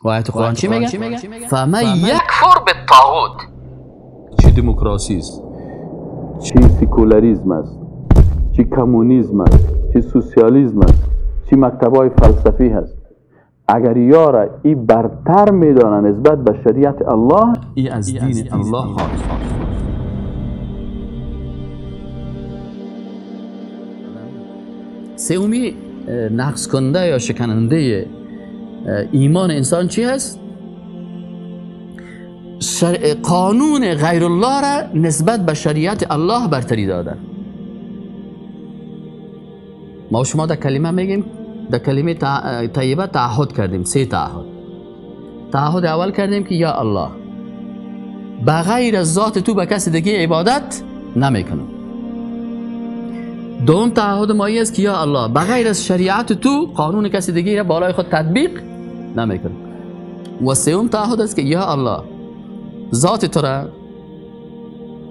و آیت قرآن چی میگه؟ فمن یکفر بالطاغوت. چی دموکراسی است، چی سکولاریسم است، چی کمونیسم است، چی سوسیالیسم است، چی مکتبای فلسفی هست، اگر یارا ای برتر میدانه نسبت به شریعت الله، ای از دین الله خارج. سومی نقض کننده یا شکننده ایمان انسان چی هست؟ قانون غیر الله را نسبت به شریعت الله برتری دادن. ما شما در کلمه میگیم، در کلمه طیبه تعهد کردیم، سه تعهد. تعهد اول کردیم که یا الله بغیر از ذات تو به کسی دیگه عبادت نمیکنم. دوم تعهد ما است که یا الله بغیر از شریعت تو قانون کسی دیگه را بالای خود تطبیق نمیکنم. و سوم تعهد است که یا الله ذات تو را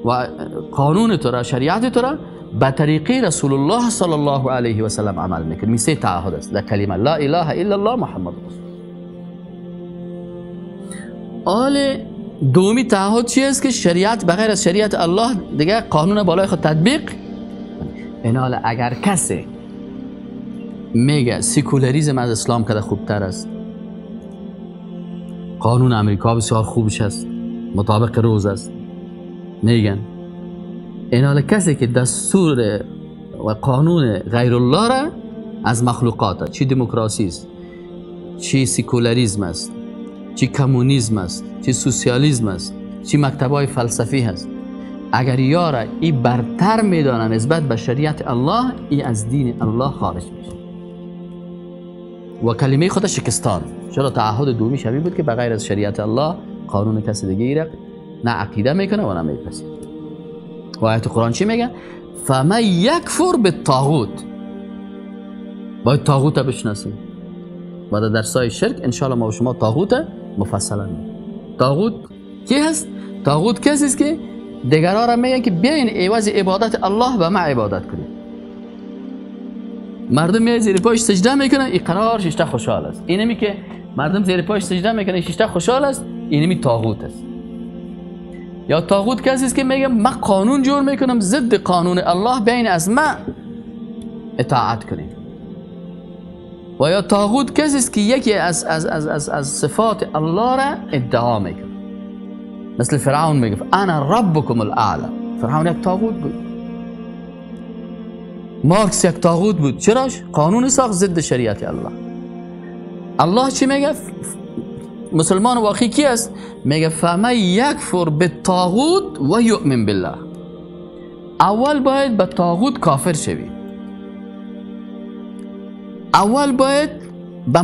و قانون تو را، شریعت تو را به طریقه رسول الله صلی الله علیه و سلم عمل میکنم. این سه تعهد است در کلمه لا اله الا الله محمد رسول. آل دومی تعهد چی است؟ که شریعت بغیر از شریعت الله دیگه قانون بالای خود تطبیق. اینال اگر کسی میگه سکولاریسم از اسلام کده خوبتر است، قانون امریکا بسیار خوبش است، مطابق روز است، میگن، اینال کسی که دستور و قانون غیر الله را از مخلوقات، چی دموکراسی است، چی سکولاریسم است، چی کمونیسم است، چی سوسیالیسم است، چی مکتبای فلسفی هست، اگر یارا ای برتر میدانه نسبت به شریعت الله، ای از دین الله خارج میشه و کلمه خود شکستان. چرا؟ تعهد دومی شبیه بود که بغیر از شریعت الله قانون کسی دیگه را نه عقیده میکنه و نه میپذیره. و آیت قرآن چی میگه؟ فمن یکفر بالطاغوت. باید طاغوت بشناسیم. و در درسای شرک انشاءالله ما و شما طاغوت مفصلا میگیم. طاغوت کی هست؟ طاغوت کسی است که دیگرها را میگن که بیاین عوض عبادت الله به ما عبادت کنید. مردم میای زیر پاش سجده میکنن، این قرار ششته خوشحال است. اینمی که مردم زیر پاش سجده میکنن ششته خوشحال است، اینمی طاغوت است. یا طاغوت کسی است که میگه من قانون جور میکنم ضد قانون الله، بیاین از ما اطاعت کنید. و یا طاغوت کسی است که یکی از از از از, از صفات الله را ادعا میکنه. مثل فرعون میگفت انا ربکم الاعلى. فرعون یک طاغوت بود، مارکس یک طاغوت بود. چراش؟ قانون ساخت ضد شریعت الله. الله چی میگه؟ مسلمان واقعی کی است؟ میگه فمن یکفر بالطاغوت و یؤمن بالله. اول باید به طاغوت کافر شوی، اول باید به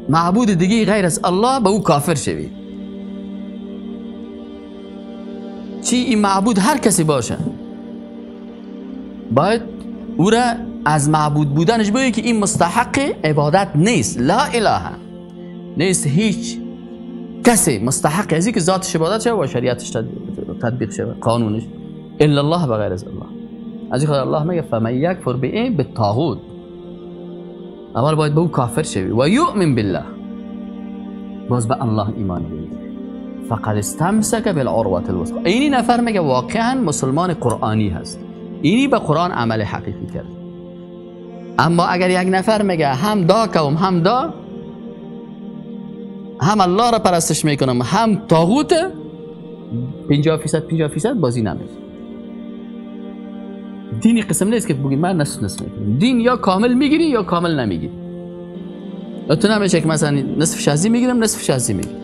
معبود دیگه غیر از الله به او کافر شوی. چی این معبود هر کسی باشه، باید او را از معبود بودنش بگه که این مستحق عبادت نیست، لا اله نیست، هیچ کسی مستحق از که ذاتش عبادت شود و شریعتش تطبیق شود، قانونش، الا الله، بغیر از الله. از این خاطر الله میگه فمن یکفر به بالطاغوت. اول باید به او کافر شوی و یؤمن بالله، باز به الله ایمان بیاری، فقد استمسک بالعروة الوثقى. اینی نفر میگه واقعا مسلمان قرآنی هست، اینی به قرآن عمل حقیقی کرد. اما اگر یک نفر میگه هم دا کوم هم دا، هم الله را پرستش میکنم هم طاغوت، 50% 50% بازی نمیشه. دینی قسم نیست که بگی من نصف نصف میکنم. دین یا کامل میگیری یا کامل نمیگیری. تو نمیشه که مثلا نصف شازی میگیرم نصف شازی میگیرم.